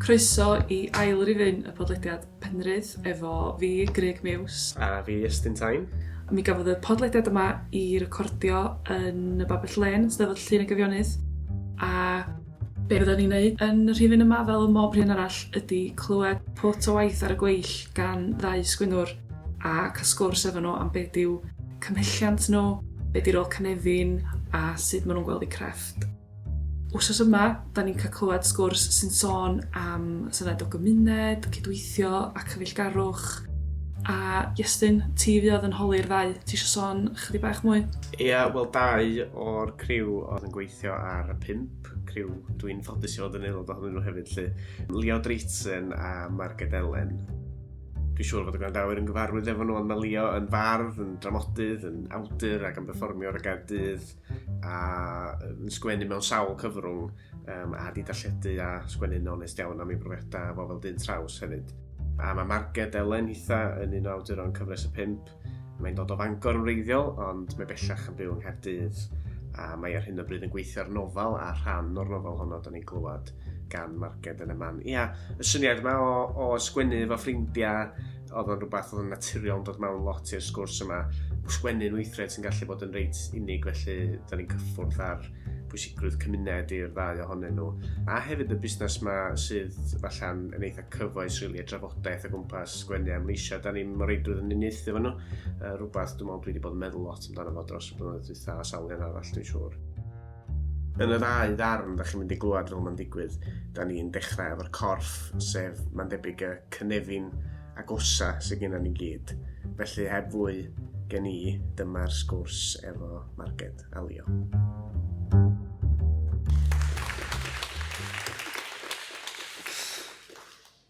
Croeso i ail rifyn y podlediad Penrhydd efo fi, Grug Muse. A fi, Iestyn Tyne. Mi gafodd y podlediad yma i recordio yn y Babell Lên, Steddfod Llun y Gyfionydd. A be fyddan ni'n neud yn y rhifyn yma, fel ym mhob rhifyn arall, ydy clywed pwt o waith ar y gweill gan ddau sgwennwr a cael sgwrs efo nhw am be 'di'w cymhelliant nhw, be 'di rôl cynefin a sut maen nhw'n gweld eu crefft. Wsos yma, da ni'n cael clywed sgwrs sy'n sôn am syniad o gymuned, cydweithio a cyfeillgarwch. A Iestyn, ti fuodd yn holi'r ddau. Ti eisiau sôn chydig bach mwy? Ia, wel dau o'r criw oedd yn gweithio ar y pump criw. Dwi'n ffodus i fod yn aelod ohonyn nhw hefyd 'lly. Leo Drayton a Marged Elen. Dwi'n siŵr fod y gwrandawyr yn gyfarwydd efo nhw, ond mae Leo yn fardd, yn dramodydd, yn awdur ac yn berfformio ar y Gaerdydd a yn sgwennu mewn sawl cyfrwng um, a di darlledu a sgwennu'n onest iawn am ei brofiadau fo fel dyn traws hefyd. A mae Marged Elen hitha yn un o awduron cyfres y pump. Mae'n dod o Fangor yn wreiddiol, ond mae bellach yn byw yng Nghaerdydd a mae ar hyn o bryd yn gweithio ar nofel a rhan o'r nofel honno da ni'n glywed gan Marged yn y man. Ia, y syniad yma o, o sgwennu efo ffrindiau, oedd o'n rhywbeth oedd yn naturiol yn dod mewn lot i'r sgwrs yma. Sgwennu'n weithred sy'n gallu bod yn reit unig, felly da ni'n cyffwrdd ar pwysigrwydd cymuned i'r ddau ohonyn nhw. A hefyd y busnes yma sydd falle'n yn eitha cyfoes, rili, y drafodaeth o gwmpas sgwennu am leisiau. Da ni'n mor reidrwydd yn uniaethu efo nhw. Rhywbeth dwi'n meddwl dwi wedi bod yn meddwl lot amdano fo dros y blynyddoedd dwytha a sawl un arall, dwi'n siŵr. Yn y ddau ddarn da chi'n mynd i glywed fel mae'n digwydd, da ni'n dechrau efo'r corff, sef mae'n debyg y cynefin agosa sydd gennym ni gyd. Felly heb fwy gen i, dyma'r sgwrs efo Marged a Leo.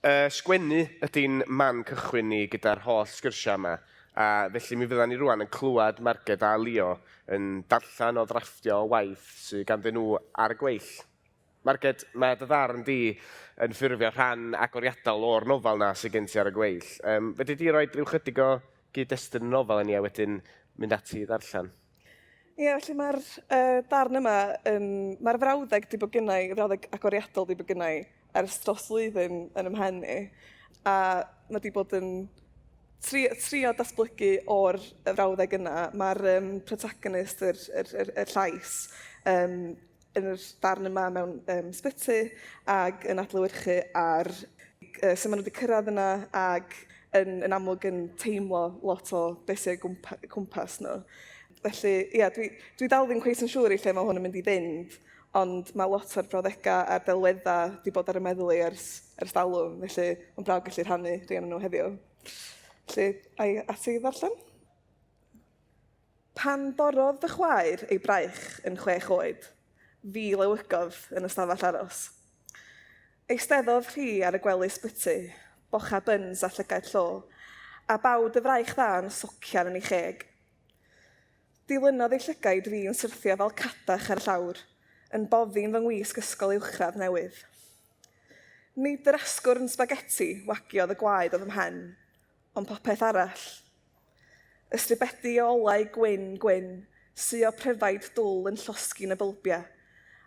Uh, sgwennu ydy'n man cychwyn ni gyda'r holl sgyrsiau yma. A felly mi fyddan ni rwan yn clywed Marged a Leo yn darllen o ddrafftio o waith sydd ganddyn nhw ar y gweill. Marged, mae dy ddarn di yn ffurfio rhan agoriadol o'r nofel 'na sydd gen ti ar y gweill. Um, fedri di roi rhyw chydig o gyd-destun y nofel i ni a wedyn mynd ati i ddarllen? Ie, felly mae'r uh, darn yma, yn, mae'r frawddeg di bod gynnau, y frawddeg agoriadol di bod gynnau ers dros flwyddyn yn 'y mhen i, a mae 'di bod yn trio, trio datblygu o'r y frawddeg yna. Mae'r um, protagonist, yr, yr, yr, yr llais, um, yn yr darn yma mewn um, sbyty ac yn adlewyrchu ar uh, sut maen nhw wedi cyrraedd yna ac yn, yn amlwg yn teimlo lot o beth sy'n gwmpa, cwmpas nhw. Felly, ie, yeah, dwi, dwi dal ddim cweit yn siŵr i lle mae hwn yn mynd i fynd, Ond mae lot o'r brawddegau a'r delweddau 'di bod ar 'y meddwl i ers ers talwm, felly mae'n braf gallu rhannu rhai ohonyn nhw heddiw. Felly, a i ati i ddarllen? Pan dorrodd fy chwaer ei braich yn chwech oed, fi lewygodd yn y stafell aros. Eisteddodd hi ar y gwely sbyty, bochau byns a llygaid llo, a bawd y fraich dda yn socian yn ei cheg. Dilynodd ei llygaid fi'n syrthio fel cadach ar y llawr, yn boddi'n fy ngwisg ysgol uwchradd newydd. Nid yr asgwrn sbageti wagiodd y gwaed o fy mhen, ond popeth arall. Ystrybedi o olau gwyn, gwyn, suo pryfaid dwl yn llosgi'n y bylbiau,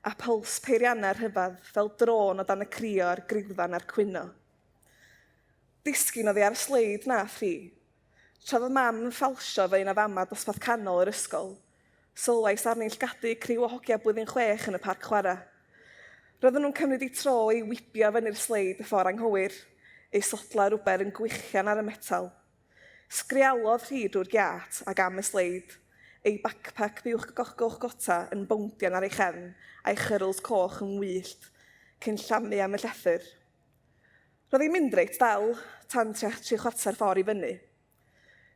a pyls peiriannau rhyfedd fel drôn o dan y crio a'r griddfan a'r cwyno. Disgyn oddi ar y sleid nath hi, Tra fy mam yn ffalsio fy un o famau dosbarth canol yr ysgol, sylwais arni'n llgadu criw o hogia blwyddyn chwech yn y parc chwarae. Roedden nhw'n cymryd eu tro i wibio fyny'r sleid y ffordd anghywir, eu sodlau rwber yn gwichian ar y metel. Sgrialodd hi drwy'r giât ac am y sleid, ei bacpac buwch goch gota yn bowndian ar ei chefn a'i chyrls coch yn wyllt, cyn llamu am y llethr. Roedd hi'n mynd reit ddel tan tua tri chwarter ffordd i fyny.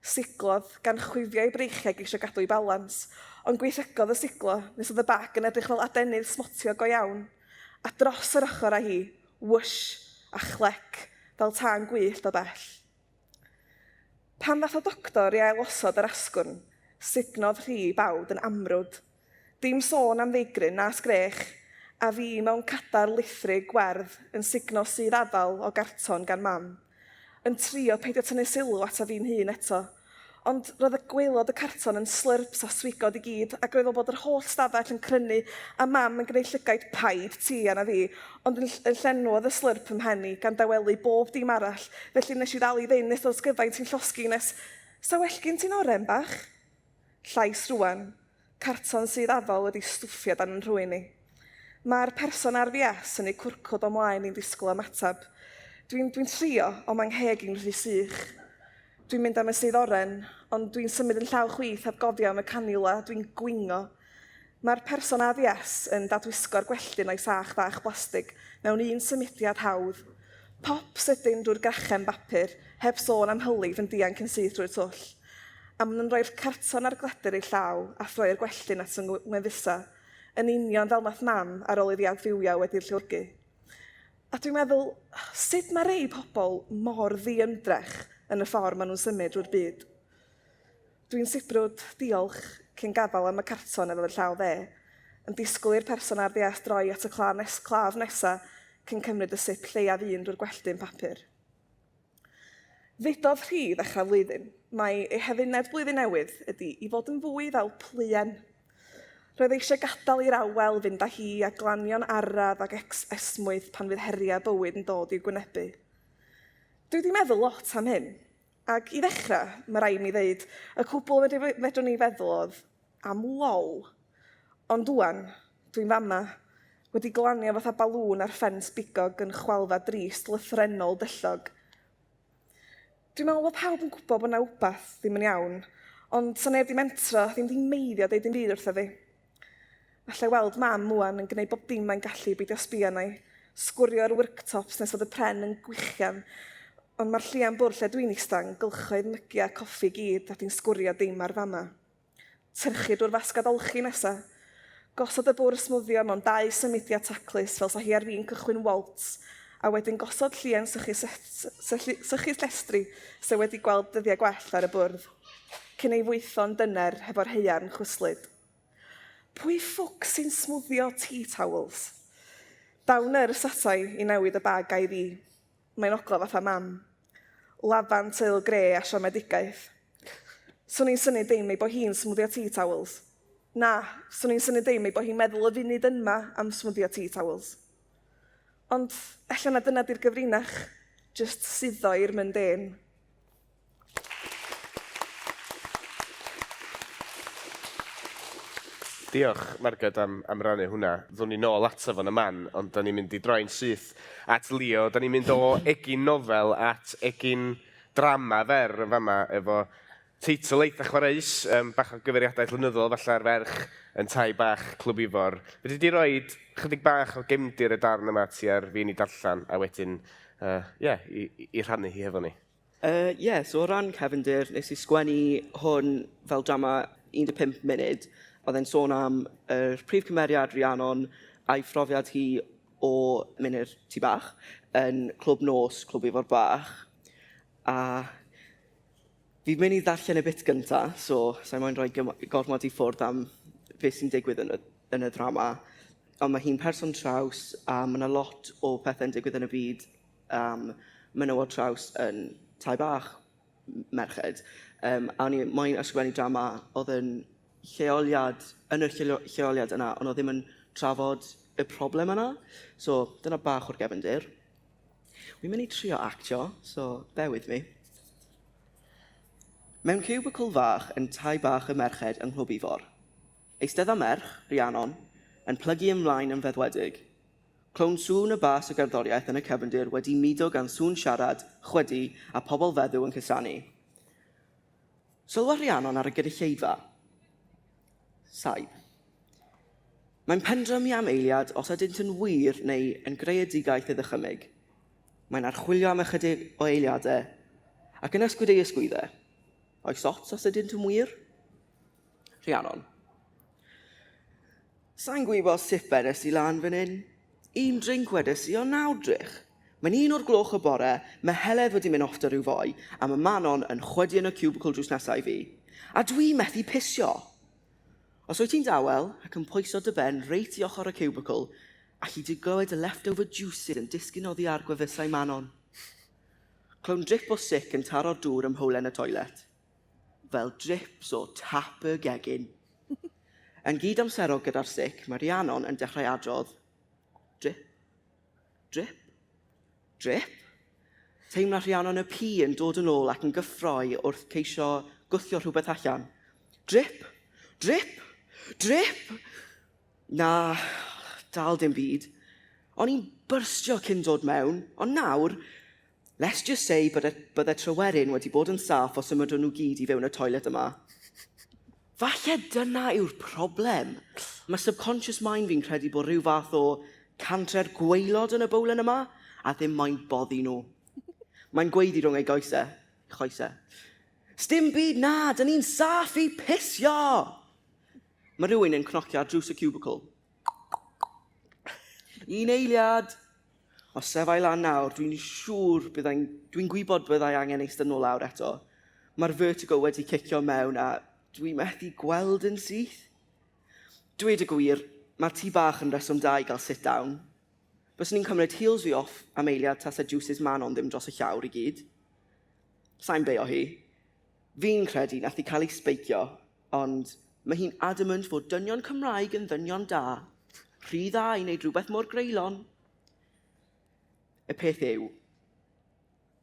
Siglodd, gan chwifio ei breichiau geisio gadw ei balans, ond gweithregodd y siglo nes oedd y bag yn edrych fel adenydd smotio go iawn, a dros yr ochr â hi, whoosh, a chlec, fel tân gwyllt o bell. Pan ddath y doctor i ailosod yr asgwrn, sugnodd rhi bawd yn amrwd. Dim sôn am ddeigryn na sgrech, a fi mewn cadar lithrig werdd yn sugno sudd afal o garton gan Mam, yn trio peidio tynnu sylw ataf fi'n hun eto. Ond roedd y gwaelod y carton yn slurps a swigod i gyd, ac roedd fel bod yr holl stafell yn crynu, a mam yn gwneud llygaid paid ti arna fi, ond yn, yn llenwodd y slurp ym mhen i, gan dawelu bob dim arall, felly nes i ddal i fynd nes oedd gyfaint yn llosgi nes, Sa well gin ti'n oren bach? Llais rwan, carton sydd afal wedi stwffio dan yn nhrwyn i. Mae'r person RVS yn ei cwrcwd o mlaen i'n disgwyl am ateb. Dwi'n dwi trio, ond mae'n ngheg i'n rhy sych. Dwi'n mynd am y sydd oren, ond dwi'n symud yn llaw chwith heb gofio am y caniwla, dwi'n gwingo. Mae'r person AVS yn dadwisgo'r gwelltyn o'i sach fach blastig mewn un symudiad hawdd. Pop sydyn drwy'r grachen bapur, heb sôn am hylif yn dianc yn syth drwy'r twll. A maen nhw'n rhoi'r carton a'r gledr i'r llaw a throi'r gwelltyn at fy ngwefusau, yn union fel nath mam ar ôl iddi adfywio wedi'r llewygu. A dwi'n meddwl, sut mae rei pobl mor ddiymdrech yn y ffordd maen nhw'n symud drwy'r byd? Dwi'n sibrwd diolch cyn gafael am y carton efo fy llaw dde, yn disgwyl i'r person ar ddeall droi at y claf, nes, claf nesa cyn cymryd y sip lleiaf un drwy'r gwelltyn papur. Ddudodd rhi ddechrau flwyddyn mai ei hefyned blwyddyn newydd ydy i fod yn fwy fel pluen. Roedd eisiau gadael i'r awel fynd â hi a glanio'n araf ac esmwyth pan fydd heriau bywyd yn dod i'w gwynebu. Dwi wedi meddwl lot am hyn, ac i ddechrau, mae rhaid mi ddeud, y cwbl fedrwn ni feddwl oedd am lol. Ond ŵan, dwi'n fama, wedi glanio fatha balŵn ar ffens bigog yn chwalfa drist lythrennol dyllog. Dwi'n meddwl bod pawb yn gwybod bod 'na wbath ddim yn iawn, ond sa neb 'di mentro, ddim 'di meiddio deud dim byd wrtha fi. Alla i weld mam ŵan yn gwneud bob dim mae'n gallu i beidio sbio arna i, sgwrio'r worktops nes fod y pren yn gwichian, ond mae'r llian bwrdd lle dwi'n ista yn gylchoedd mygiau coffi i gyd a di'n sgwrio dim ar fama. Tyrchu drwy'r fasgad olchi nesa. Gosod y bwrdd smwddio mewn dau symudiad taclus fel sa hi ar fin cychwyn waltz, a wedyn gosod llien sychu, sychu llestri sy wedi gweld dyddiau gwell ar y bwrdd, cyn ei fwytho'n dyner hefo'r haearn chwyslyd. Pwy ffwc sy'n smwddio tea towels? Daw nyrs ata i i newid y bag IV. Mae'n ogla fatha mam. Lafant Earl Grey a siomedigaeth. Swn i'n synnu dim ei bod hi'n smwddio tea towels. Na, swn i'n synnu dim ei bod hi'n meddwl y funud yma am smwddio tea towels. Ond ella na dyna di'r gyfrinach, jyst suddo i'r mundane. Diolch, Marged, am, am rannu hwnna. Ddwn ni nôl ato fo yn y man, ond da ni'n mynd i droi'n syth at Leo. Da ni'n mynd o egin nofel at egin drama fer yn fama efo teitl eitha chwareus, um, bach o gyfeiriadaeth lenyddol falle ar ferch yn tai bach Clwb Ifor. Fedri di roed chydig bach o gefndir y darn yma ti ar fin i darllen a wedyn uh, yeah, i, i rhannu hi hefo ni? Yy ie, so o ran cefndir, wnes i sgwennu hwn fel drama 15 munud. Oedd e'n sôn am yr prif cymeriad Rhiannon a'i phrofiad hi o mynd i'r tŷ bach yn clwb nos Clwb Ifor Bach. A fi'n mynd i ddarllen y bit gynta, so sa i moyn rhoi gormod i ffwrdd am beth sy'n digwydd yn y, yn y ddrama. Ond mae hi'n person traws a mae yna lot o pethau'n digwydd yn y byd am menywod traws yn tai bach merched. Um, a o'n i moyn ysgrifennu drama oedd yn lleoliad, yn y lleoliad yna, ond oedd ddim yn trafod y problem yna. So, dyna bach o'r gefndir. Wi'n mynd i trio actio, so bear with me. Mewn ciwbicl fach yn tai bach y merched yng Nghlwb Ifor. Eistedda merch, Rhiannon, yn plygu ymlaen yn feddwedig. Clywn sŵn y bas o gerddoriaeth yn y cefndir wedi mudo gan sŵn siarad, chwydu, a pobl feddw yn cusanu. Sylwa Rhiannon ar y gynulleidfa. Saib. Mae'n pendrymu am eiliad os ydynt yn wir neu yn greadigaeth ei ddychymyg. Mae'n archwilio am ychydig o eiliadau ac yn ysgwyd ei ysgwyddau. Oes ots os ydynt yn wir? Rhiannon. Sai'n gwybod sut bedes i lan fan hyn. Un drink wedes i o nawr drych. Mae'n un o'r gloch y bore, mae Heledd wedi mynd off 'da rhyw foi, a mae Manon yn chwydu yn y cubicle drws nesa i fi. A dwi methu pisio! Os wyt ti'n dawel ac yn pwyso dy ben reit i ochr y cubicle, alli di glywed y leftover juices yn disgyn oddi ar gwefusau Manon. Clywn drip o sic yn taro'r dŵr ym mhowlen y toilet. Fel drips o tap y gegin. Yn gyd-amserol gyda'r sic, mae Rhiannon yn dechrau adrodd. Drip, drip, drip. Teimla Rhiannon y pi yn dod yn ôl ac yn gyffroi wrth ceisio gwthio rhywbeth allan. Drip, drip, drip! Na, dal dim byd. O'n i'n byrstio cyn dod mewn, ond nawr, let's just say bydde, bydde Tryweryn wedi bod yn saff os symudon nhw gyd i fewn y toilet yma. Falle dyna yw'r problem. Mae subconscious mind fi'n credu bod rhyw fath o cantre'r gwaelod yn y bowlen yma, a ddim moyn boddi nhw. Mae'n gweiddi rhwng ei goesau. Choesau. Sdim byd na, dyn ni'n saff i pisio! Mae rhywun yn cnocio ar drws y cubicle. Un eiliad! Os sefai lan nawr, dwi'n siŵr byddai'n... Dwi'n gwybod byddai angen eistedd nôl lawr eto. Mae'r vertigo wedi cicio mewn a dwi methu gweld yn syth. Dweud y gwir, mae tŷ bach yn reswm da i gael sit down. Byswn i'n cymryd heels fi off am eiliad tase juices Manon ddim dros y llawr i gyd. Sai'n beio hi. Fi'n credu nath hi cael ei sbeicio, ond mae hi'n adamant fod dynion Cymraeg yn ddynion da. Rhy dda i wneud rhywbeth mor greulon. Y peth yw,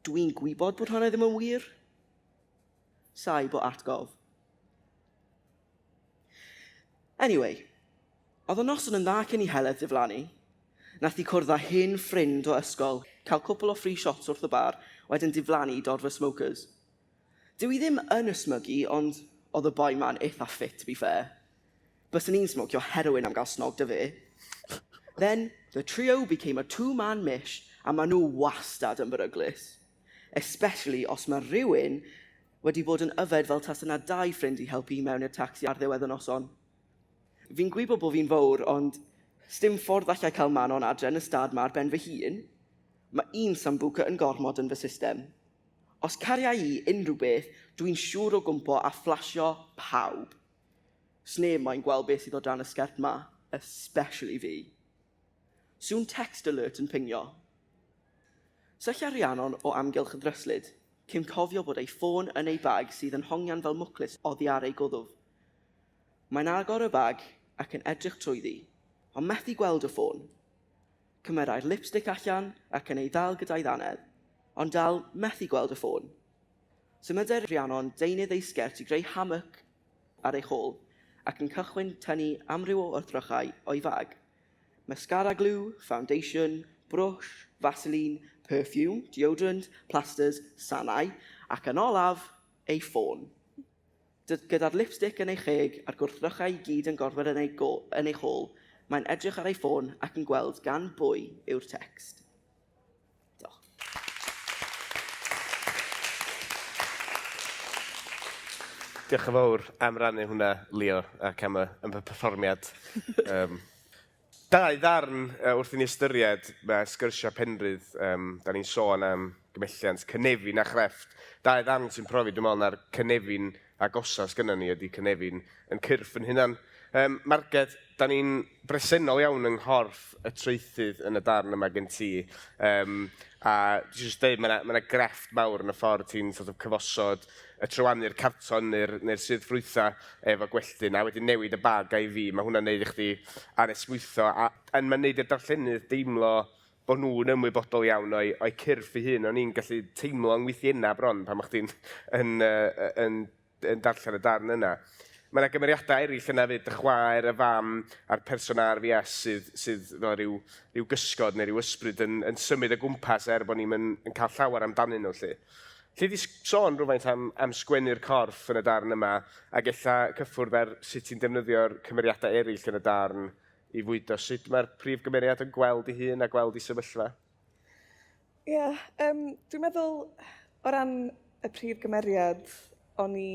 dwi'n gwybod bod hwnna ddim yn wir. Saib o atgof. Anyway, oedd y noson yn dda cyn i Heledd ddiflannu. Nath hi cwrdd â hen ffrind o ysgol, cael cwpl o free shots wrth y bar, wedyn diflannu i dorfa smokers. Dyw hi ddim yn ysmygu, ond oedd y boi ma'n eitha ffit, to be fair. Byswn i'n smocio heroin am gael snog 'da fe. Then, the trio became a two-man mish, a maen nhw wastad yn beryglus. Especially os mae rhywun wedi bod yn yfed fel tasa 'na dau ffrind i helpu i mewn i'r tacsi ar ddiwedd y noson. Fi'n gwybod bod fi'n fowr, ond sdim ffordd allai cael Manon adre yn y stad 'ma ar ben fy hun. Mae un sambuca yn gormod yn fy system. Os caria i unrhyw beth, dwi'n siŵr o gwmpo a fflasio pawb. Sneb moyn gweld beth sydd o dan y sgert 'ma, especially fi. Sŵn text alert yn pingio. Syllia Rhiannon o amgylch y ddryslyd, cyn cofio bod ei ffôn yn ei bag sydd yn hongian fel mwclis oddi ar ei gwddf. Mae'n agor y bag ac yn edrych trwyddi, ond methu gweld y ffôn. Cymerai'r lipstick allan ac yn ei ddal gyda'i ddannedd, ond dal methu gweld y ffôn. Symudai Rhiannon deunydd ei sgert i greu hammock ar ei chôl ac yn cychwyn tynnu amryw o wrthrychau o'i fag. Mascara glue, foundation, brwsh, Vaseline, perfume, deodorant, plasters, sanau, ac yn olaf, ei ffôn. Gyda'r lipstick yn ei cheg a'r gwrthrychau i gyd yn gorfod yn ei, go, yn ei chôl, mae'n edrych ar ei ffôn ac yn gweld gan bwy yw'r text. Diolch. Diolch yn fawr am rannu hwnna, Leo, ac am y, am y perfformiad. um, Dau ddarn wrth i ni ystyried mae sgyrsiau Penrhydd, um, da ni'n sôn am gymelliant cynefin a chrefft. Dau ddarn sy'n profi, dwi'n meddwl, na'r cynefin agosa sgynnon ni ydy cynefin yn cyrff yn hunan. Um, Marged, da ni'n bresennol iawn yng nghorff y traethydd yn y darn yma gen ti. Um, a jyst dweud, mae yna ma grefft mawr yn y ffordd ti'n sort of cyfosod y trywanu'r carton neu'r neu sudd ffrwythau efo gwelltyn a wedyn newid y bag a'i fi. Mae hwnna'n neud i chdi anesmwytho a, a mae'n neud i'r darllenydd deimlo bod nhw'n ymwybodol iawn o'i, o'i cyrff ei hun. O'n i'n gallu teimlo yng ngwythiennau bron pan o'ch chdi'n yn, yn, yn, yn darllen y darn yna. Mae yna gymeriadau eraill yna fyd, dy chwaer, y fam a'r person RVS sydd, sydd fel rhyw, rhyw gysgod neu rhyw ysbryd yn, yn symud o gwmpas er bod ni'n yn, yn cael llawer amdanyn nhw. Lly. Lle di sôn rhywfaint am, am sgwennu'r corff yn y darn yma, ac ella cyffwrdd ar sut ti'n defnyddio'r cymeriadau eraill yn y darn i fwydo. Sut mae'r prif gymeriad yn gweld ei hun a gweld ei sefyllfa? Ie, yeah, um, dwi'n meddwl o ran y prif gymeriad, o'n i...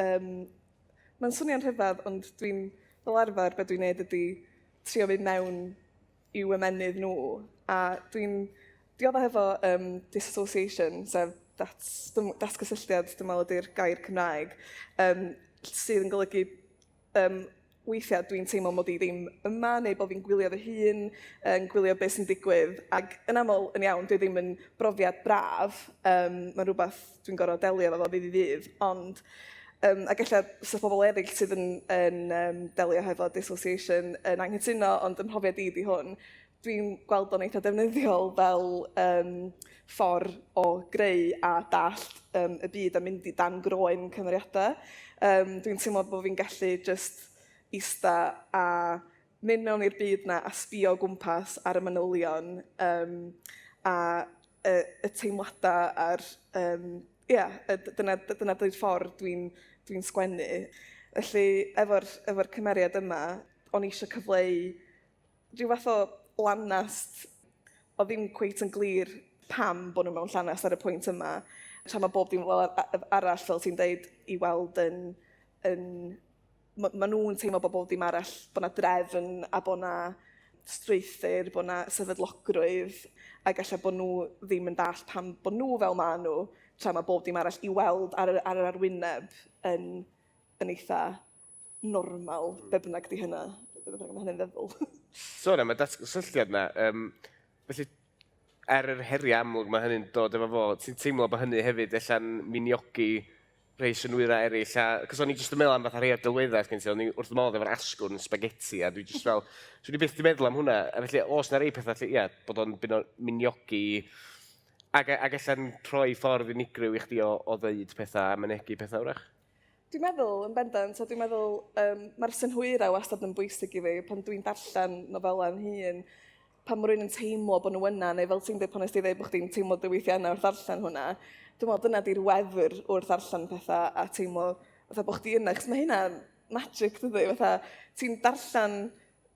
Um, mae'n swnio'n rhyfedd, ond dwi'n fel arfer beth dwi'n neud ydy trio mynd mewn i'w ymennydd nhw. A dwi'n dioddef hefo um, disassociation, sef dats, datgysylltiad, dwi'n meddwl ydy'r gair Cymraeg, um, sydd yn golygu um, weithiau dwi'n teimlo mod i ddim yma neu bod fi'n gwylio fy hun, yn gwylio beth sy'n digwydd. Ac yn aml, yn iawn, dwi ddim yn brofiad braf. Um, mae'n rhywbeth dwi'n gorfod delio efo fo ddydd i ddydd. Ond Ac ella 'sa pobl eraill sydd yn, yn delio hefo dissociation yn anghytuno, ond ym mhrofiad i 'di hwn. Dwi'n gweld o'n eitha defnyddiol fel ffordd o greu a dallt y byd a mynd i dan groen cymeriadau. Dwi'n teimlo bod fi'n gallu jyst ista a mynd mewn i'r byd 'na a sbio o gwmpas ar y manylion a y teimladau a'r... Ia, dyna, dyna 'di'r ffordd dwi'n dwi sgwennu. Felly, efo'r efo cymeriad yma, o'n i eisiau cyfleu rhyw fath o lanast o ddim cweit yn glir pam bod nhw mewn llanast ar y pwynt yma. Tra mae bob dim fel arall, fel ti'n deud, i weld yn ma nhw'n teimlo bod bob dim arall, bod 'na drefn a bod 'na strwythur, bod 'na sefydlogrwydd, a ella bod nhw ddim yn dallt pam bod nhw fel maen nhw, tra mae bob dim arall i weld ar yr arwyneb yn eitha normal, be bynnag di hynna, be bynnag mae hynny'n feddwl. Sôn am y datgysylltiad 'na, felly er yr heriau amlwg mae hynny'n dod efo fo, ti'n teimlo bod hynny hefyd ella'n miniogi rhai synwyrau eraill? A, cos o'n i jyst yn meddwl am fatha rhai o'r delweddau sgen ti, o'n i wrth fy modd efo'r asgwrn spaghetti, a dwi jyst fel, swn i byth 'di meddwl am hwnna. A felly, oes 'na rei pethau lle, ia, bod o'n miniogi ac ella'n rhoi ffordd unigryw i chdi o ddeud pethau a mynegi pethau wrach? Dwi'n meddwl, yn bendant, a dwi'n meddwl mae'r synhwyrau wastad yn bwysig i fi pan dwi'n darllen nofelau'n hun, pan mae rhywun yn teimlo bod nhw yna, neu fel ti'n dweud pan nes ti dweud bod chdi'n teimlo dy weithiau yna wrth ddarllen hwnna, dwi'n meddwl dyna di'r wefr wrth ddarllen pethau a teimlo fatha bod chdi yna, achos mae hynna'n magic, dydy, fatha ti'n darllen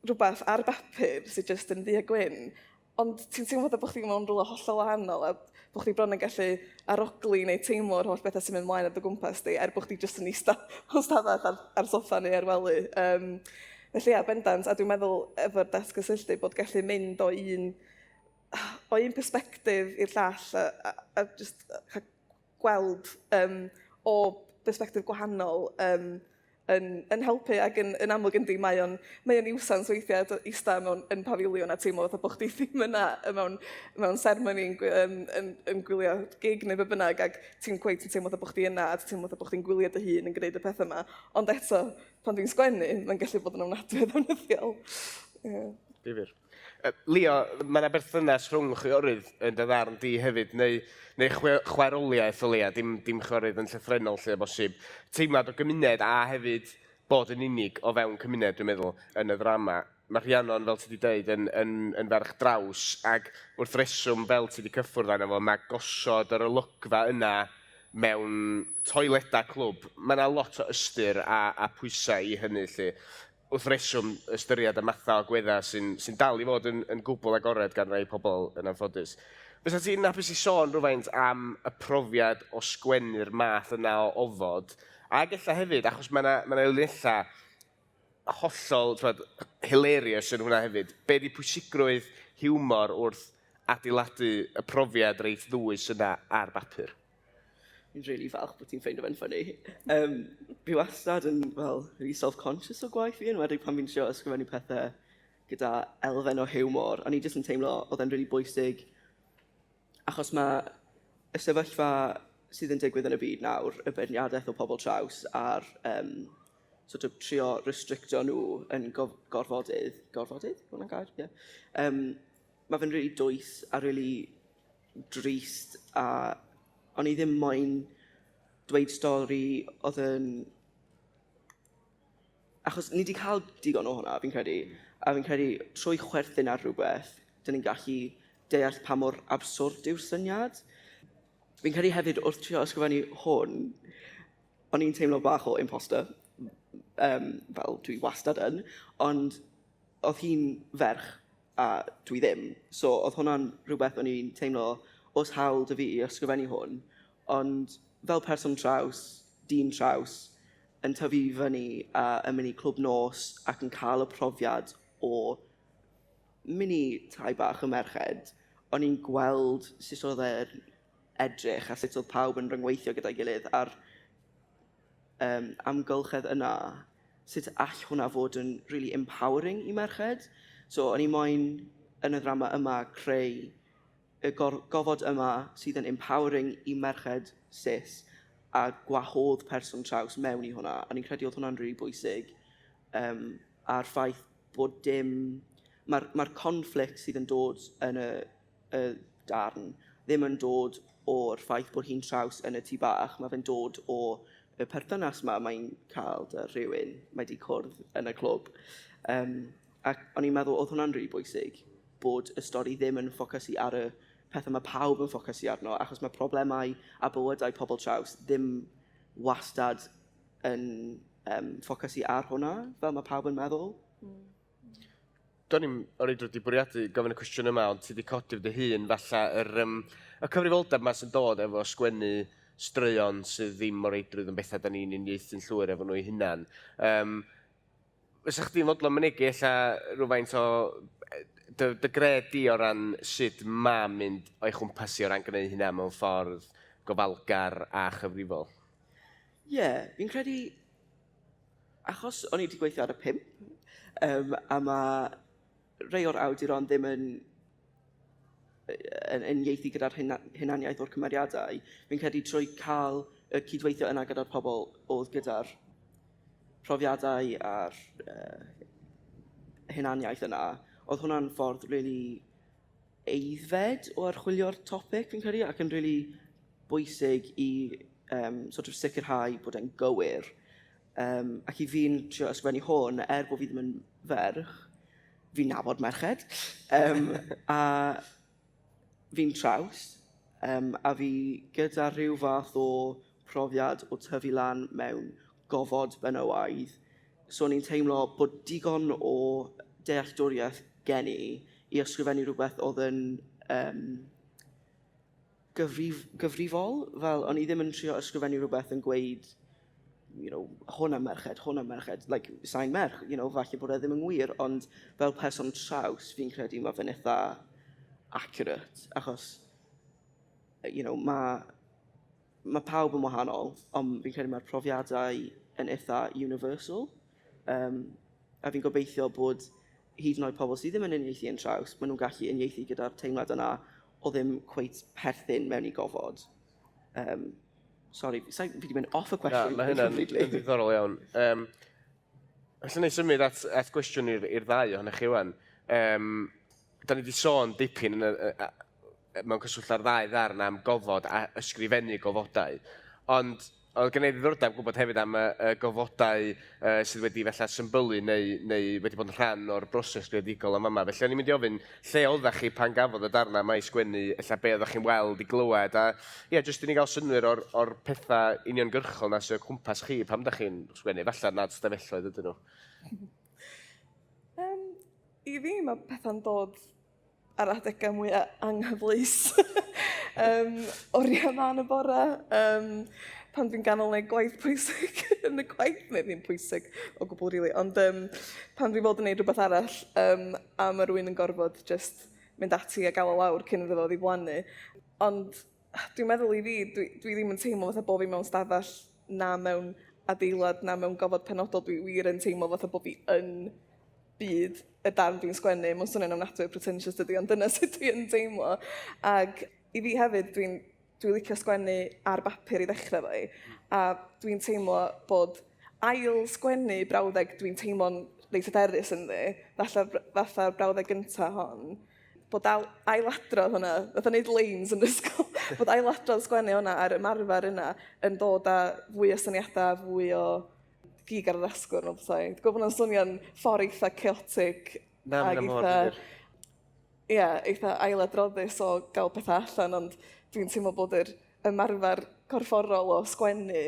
rhywbeth ar bapur sydd jyst yn ddu a gwyn, ond ti'n teimlo fatha bod chdi mewn rhywle hollol wahanol a bod chdi bron yn gallu arogli neu teimlo'r holl bethau sy'n mynd mlaen ar dy gwmpas di, er bod chdi jyst yn eistedd mewn stafell ar soffa neu ar wely. Felly ia, bendant, a dwi'n meddwl efo'r datgysylltu bod gallu mynd o un perspectif i'r llall a just gweld o perspectif gwahanol yn helpu ac yn amlwg yndi, mae o'n niwsans weithiau eistedd mewn yn pafiliwn a teimlo fatha bod chdi ddim yna mewn seremoni yn gwylio gig neu be bynnag ac ti'n cweit yn teimlo fatha bod chdi yna a ti'n teimlo fatha bod chdi'n gwylio dy hun yn gwneud y pethau yma. Ond eto, pan dwi'n sgwennu, mae'n gallu bod yn ofnadwy o ddefnyddiol. Yeah. Difyr. Leo, mae yna berthynas rhwng chwiorydd yn dy ddarn di hefyd, neu chwaeroliaeth o leia, dim chwiorydd yn llythrennol lle o bosib. Teimlad o gymuned a hefyd bod yn unig o fewn cymuned, dwi'n meddwl, yn y ddrama. Mae Rhiannon, fel ti wedi dweud, yn ferch draws, ac wrth reswm, fel ti wedi cyffwrdd arno fo, mae gosod yr olygfa yna mewn toiledau clwb, mae yna lot o ystyr a pwysau i hynny, lle wrth reswm ystyried y mathau o agweddau sy'n dal i fod yn gwbl agored gan rai pobl yn anffodus. Fysa ti'n hapus i sôn rhywfaint am y profiad o sgwennu'r math yna o ofod, ac ella hefyd, achos mae yna ma linellau hollol, t'mod, hilarious yn hwnna hefyd. Be di pwysigrwydd hiwmor wrth adeiladu y profiad reit ddwys yna ar bapur? Fi'n really falch bod ti'n ffeindio fe'n funny. Fi wastad yn, fel, really self-conscious o gwaith fi, enwedig pan fi'n trio ysgrifennu pethau gyda elfen o hiwmor. O'n i jyst yn teimlo oedd e'n really bwysig achos mae y sefyllfa sydd yn digwydd yn y byd nawr, y beirniadaeth o pobl traws a'r sort of trio restrictio nhw yn gorfodydd, gorfodydd? Hwnna'n gair? Ie. Yeah. Mae fe'n really dwys a really drist a o'n i ddim moyn dweud stori oedd yn... Achos ni wedi cael digon o hwnna, fi'n credu. A fi'n credu trwy chwerthin ar rhywbeth, dyn ni'n gallu deall pa mor absurd yw'r syniad. Fi'n credu hefyd wrth trio ysgrifennu hwn, o'n i'n teimlo bach o imposter, fel dwi wastad yn, ond oedd hi'n ferch a dwi ddim. So oedd hwnna'n rhywbeth o'n i'n teimlo oes hawl 'da fi i ysgrifennu hwn, ond fel person traws, dyn traws, yn tyfu i fyny a yn mynd i clwb nos ac yn cael y profiad o mynd i tai bach y merched, o'n i'n gweld sut oedd e'n edrych a sut oedd pawb yn rhyngweithio gyda'i gilydd a'r amgylchedd yna, sut all hwnna fod yn really empowering i merched. So o'n i moyn yn y ddrama yma creu y gofod yma sydd yn empowering i merched cis. a gwahodd person traws mewn i hwnna, a ni'n credu oedd hwnna'n rili bwysig, a'r ffaith bod dim... Mae'r ma conflict sydd yn dod yn y darn ddim yn dod o'r ffaith bod hi'n traws yn y tŷ bach, mae fe'n dod o y perthynas 'ma mae'n cael 'da rhywun mae 'di cwrdd yn y clwb. Ac o'n i'n meddwl oedd hwnna'n rili bwysig, bod y stori ddim yn ffocysu ar y pethau mae pawb yn ffocysu arno, achos mae problemau a bywydau pobl traws ddim wastad yn ffocysu ar hwnna, fel mae pawb yn meddwl. Do'n i'm o reidrwydd 'di bwriadu gofyn y cwestiwn yma, ond ti 'di codi dy hun falle yr, y cyfrifoldeb 'ma sy'n dod efo sgwennu straeon sydd ddim o reidrwydd yn bethau da ni'n uniaethu'n llwyr efo nhw eu hunan. Fysa chdi'n fodlon mynegi ella rhywfaint o dy gred di o ran sut ma' mynd o'i chwmpas hi o ran gwneud hynna mewn ffordd gofalgar a chyfrifol? Ie, fi'n credu achos o'n i wedi gweithio ar y 5, a mae rhai o'r awduron ddim yn uniaethu gyda'r hunaniaeth o'r cymeriadau, fi'n credu trwy cael y cydweithio yna gyda'r pobl oedd gyda'r profiadau a'r hunaniaeth yna, oedd hwnna'n ffordd really aeddfed o archwilio'r topic, fi'n credu, ac yn really bwysig i sort of sicrhau bod e'n gywir. Ac i fi'n trio ysgrifennu hwn, er bod fi ddim yn ferch, fi'n nabod merched, a fi'n traws, a fi gyda rhyw fath o profiad o tyfu lan mewn gofod benywaidd, so o'n i'n teimlo bod digon o dealltwriaeth gen i i ysgrifennu rhywbeth oedd yn gyfrifol, fel o'n i ddim yn trio ysgrifennu rhywbeth yn gweud, hwn am merched, hwn am merched, like, sain merch, falle bod e ddim yn wir, ond fel person traws, fi'n credu mae fe'n eitha accurate, achos, mae pawb yn wahanol, ond fi'n credu mae'r profiadau yn eitha universal, a fi'n gobeithio bod hyd yn oed pobl sydd ddim yn uniaethu yn traws, maen nhw'n gallu uniaethu gyda'r teimlad yna o ddim cweit perthyn mewn i gofod. Sorry, fi wedi mynd off y cwestiwn. Na, mae hynna'n ddiddorol iawn. Allwn ni symud at gwestiwn i'r ddau ohonych chi wan. Da ni wedi sôn dipyn mewn cyswllt ar ddau ddarn am gofod a ysgrifennu gofodau, ond oedd gen i ddiddordeb gwybod hefyd am y gofodau sydd wedi falle symbylu neu wedi bod yn rhan o'r broses greadigol am yma. Felly o'n i'n mynd i ofyn, lle oeddech chi pan gafodd y darnau yma i sgwennu, ella be oeddech chi'n weld, i glywed, a ie, jyst i ni gael synnwyr o'r pethau uniongyrchol na sydd o cwmpas chi pan ydych chi'n sgwennu, falle nad stafelloedd ydyn nhw. I fi mae pethau'n dod ar adegau mwyaf anghyfleus. Oriau mân y bore, pan dwi'n ganol wneud gwaith pwysig yn y gwaith, neu ddim pwysig o gwbl rili, ond pan dwi'n fod yn gwneud rhywbeth arall, a mae rhywun yn gorfod just mynd ati a gael o lawr cyn iddo fo ddiflannu. Ond dwi'n meddwl i fi, dwi ddim yn teimlo fatha bod fi mewn stafell na mewn adeilad na mewn gofod penodol, dwi wir yn teimlo fatha bod fi yn byd y darn dwi'n sgwennu. Mae'n swnio'n ofnadwy o pretentious dydy, ond dyna sut dwi'n teimlo. Ac i fi hefyd, dwi licio sgwennu ar bapur i ddechrau fo i, a dwi'n teimlo bod ail sgwennu brawddeg dwi'n teimlo'n reit hyderus ynddi, fatha'r brawddeg gyntaf hon, bod ailadrodd hwnna, fatha wneud leins yn ysgol, bod ailadrodd sgwennu hwnna a'r ymarfer yna yn dod â fwy o syniadau, fwy o gig ar yr asgwrn o bethau. Dwi'n gwybod bod hwnna'n swnio'n ffordd eitha chaotic Na, ag ma' mor eitha, ddifyr. ie, eitha ailadroddus o gael pethau allan, ond dwi'n teimlo bod yr ymarfer corfforol o sgwennu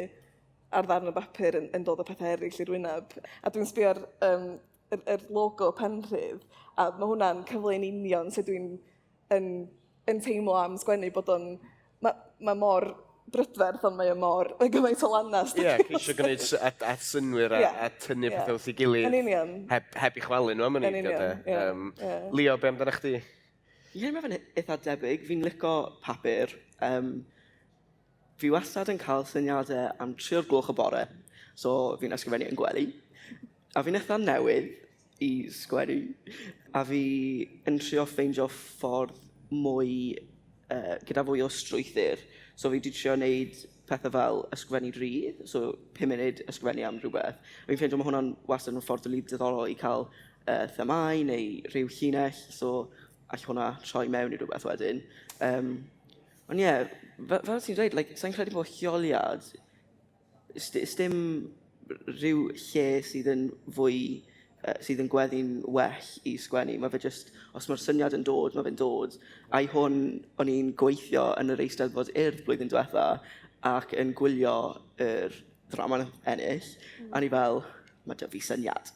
ar ddarn o bapur yn dod â pethau eraill i'r wyneb. A dwi'n sbio ar yr logo Penrhydd, a mae hwnna'n cyfleu'n union sut dwi'n yn teimlo am sgwennu, bod o'n, ma mor brydferth, ond mae o mor, mae gymaint o lanast. Ie, ceisio gwneud at synnwyr a tynnu pethau wrth ei gilydd. Yn union. Heb i chwalu nhw am yn Yn eidio, union, de. ie, ie. Leo, be amdano chdi? Ie, mae fe'n eitha debyg. Fi'n licio papur. Fi wastad yn cael syniadau am 3 o'r gloch y bore, so fi'n ysgrifennu yn gwely. A fi'n eitha newydd i sgwennu, a fi yn trio ffeindio ffordd mwy, gyda fwy o strwythur. So fi wedi trio wneud pethau fel ysgrifennu rhydd, so 5 munud ysgrifennu am rhywbeth. Fi'n ffeindio mae hwnna'n wastad yn ffordd rili diddorol i cael themâu neu rhyw llinell, so all hwnna troi mewn i rhywbeth wedyn. Ond ie, yeah, fel, fel ti'n dweud, like, sa'n credu bod lleoliad, dim rhyw lle sydd yn fwy, sydd yn gweddi'n well i sgwennu. Mae fe just, os mae'r syniad yn dod, mae fe'n dod. A i hwn, o'n i'n gweithio yn yr Eisteddfod Urdd blwyddyn diwetha ac yn gwylio yr ddrama ennill, a ni fel, mae 'da fi syniad.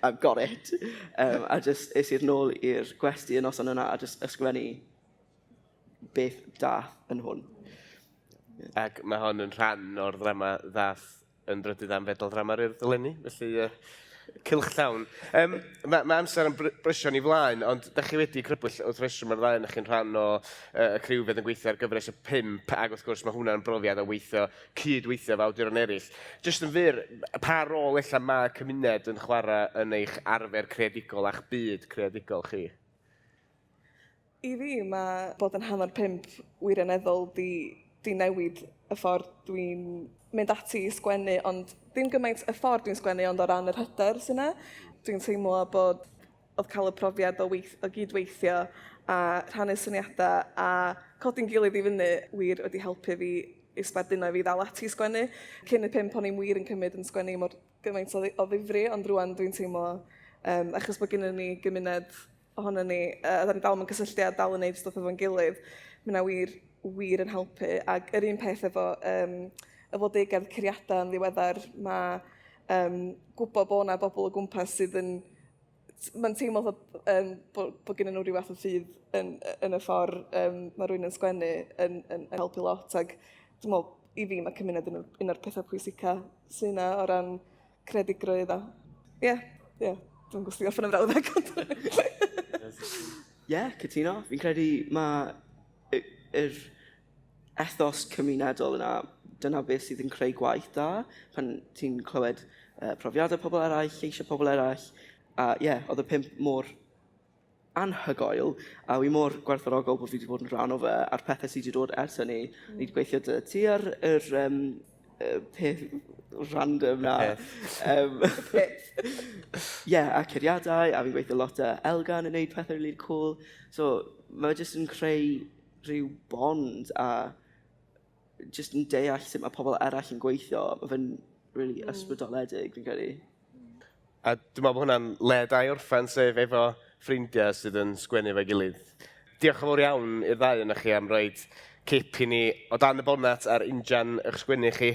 I've got it. A just es i'r nôl i'r gwesty y noson yna a just ysgrifennu beth dath yn hwn. Ac mae hon yn rhan o'r ddrama ddath yn drydydd am fedal ddrama'r Urdd eleni, felly cylch llawn. Um, mae, mae amser yn brysio ni flaen, ond da chi wedi crybwyll wrth reswm mae'r ddau chi'n rhan o y criw fydd yn gweithio ar gyfres y pump, ac wrth gwrs mae hwnna'n brofiad o weithio, cyd-weithio efo awduron eraill. Jyst yn fyr, pa rôl ella mae cymuned yn chwarae yn eich arfer creadigol a'ch byd creadigol chi? I fi, mae bod yn 5:30 wirioneddol 'di 'di newid y ffordd dwi'n mynd ati i sgwennu, ond ddim gymaint y ffordd dwi'n sgwennu, ond o ran yr hyder sy 'na. Dwi'n teimlo bod oedd cael y profiad o weith- o gydweithio a rhannu syniadau a codi'n gilydd i fyny wir wedi helpu fi i sbarduno fi ddal ati i sgwennu. Cyn y pump o'n i'm wir yn cymryd yn sgwennu mor gymaint o o ddifri, ond rŵan dwi'n teimlo, yym, achos bod gennyn ni gymuned ohonon ni, a da ni dal mewn cysylltiad, dal yn neud stwff efo'n gilydd, mae hynna wir, wir yn helpu. Ac yr un peth efo um, y flodeugedd curiadau yn ddiweddar, mae um, gwybod bod yna bobl o gwmpas sydd yn... Mae'n teimlo fatha um, bod, bod gen nhw rhyw fath o ffydd yn, yn y ffordd um, mae rhywun yn sgwennu yn, yn, yn helpu lot. Ac dwi'n meddwl, i fi mae cymuned yn un o'r pethau pwysica sydd yna o ran creadigrwydd a... Ie, ie, dwi'n gwybod os gorffen y frawddeg. Ie, yeah, cytuno. Fi'n credu mae yr ethos cymunedol yna, dyna beth sydd yn creu gwaith da. Pan ti'n clywed profiadau pobl eraill, lleisiau pobl eraill. A ie, yeah, oedd y pump mor anhygoel, a wi mor gwerthfawrogol bod fi wedi bod yn rhan o fe, a'r pethau sydd wedi dod ers hynny. Ni wedi gweithio 'da ti ar yr peth random na. Peth. Ie, a curiadau, a fi'n gweithio lot â Elgan yn neud pethau really cool. So, mae jyst yn creu rhyw bond a jyst yn deall sut mae pobl eraill yn gweithio. Mae fe'n really ysbrydoledig, fi'n credu. A dwi'n meddwl bod hwnna'n le da i orffen, sef efo ffrindiau sydd yn sgwennu efo'i gilydd. Diolch yn fawr iawn i'r ddau ohonoch chi am roid cip i ni o dan y bonat ar injan eich sgwennu chi,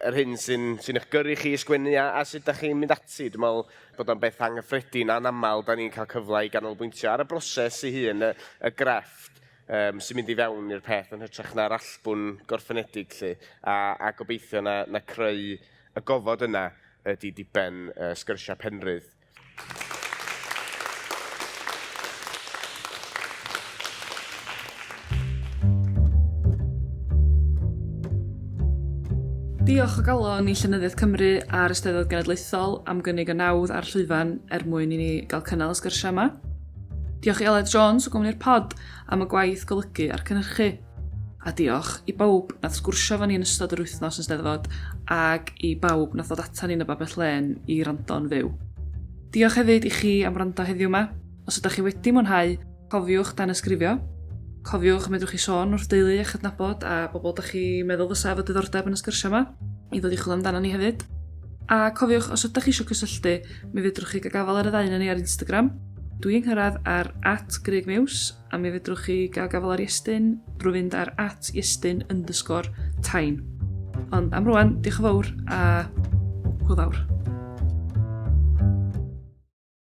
yr hyn sy'n sy eich gyrru chi i sgwennu a, a sut da chi'n mynd ati. Dwi'n meddwl bod o'n beth anghyffredin, anaml da ni'n cael cyfle i ganolbwyntio ar y broses ei hun, y, y grefft um, sy'n mynd i fewn i'r peth yn hytrach na'r allbwn gorffenedig 'lly, a, a gobeithio na, na creu y gofod yna ydy diben sgyrsiau Penrhydd. Diolch o galon i Llenyddiaeth Cymru a'r Eisteddfod Genedlaethol am gynnig y nawdd a'r llwyfan er mwyn i ni gael cynnal y sgyrsiau yma. Diolch i Aled Jones o gwmni'r Pod am y gwaith golygu a'r cynhyrchu. A diolch i bawb nath sgwrsio efo ni yn ystod yr wythnos yn Steddfod ag i bawb nath ddod ata ni yn y Babell Lên i wrando'n fyw. Diolch hefyd i chi am wrando heddiw 'ma. Os ydach chi wedi mwynhau, cofiwch danysgrifio. Cofiwch medrwch chi sôn wrth deulu a chydnabod a bobl dach chi meddwl fysa efo diddordeb yn y sgyrsiau 'ma i ddod i chwilio amdano ni hefyd. A cofiwch, os ydach chi eisiau cysylltu, mi fedrwch chi gael gafael ar y ddau ni ar Instagram. Dwi'n cyrraedd ar @grugmuse A mi fedrwch chi gael gafael ar Iestyn drwy fynd ar @iestyn_tain. Ond am rwan, diolch yn fawr a hwyl fawr.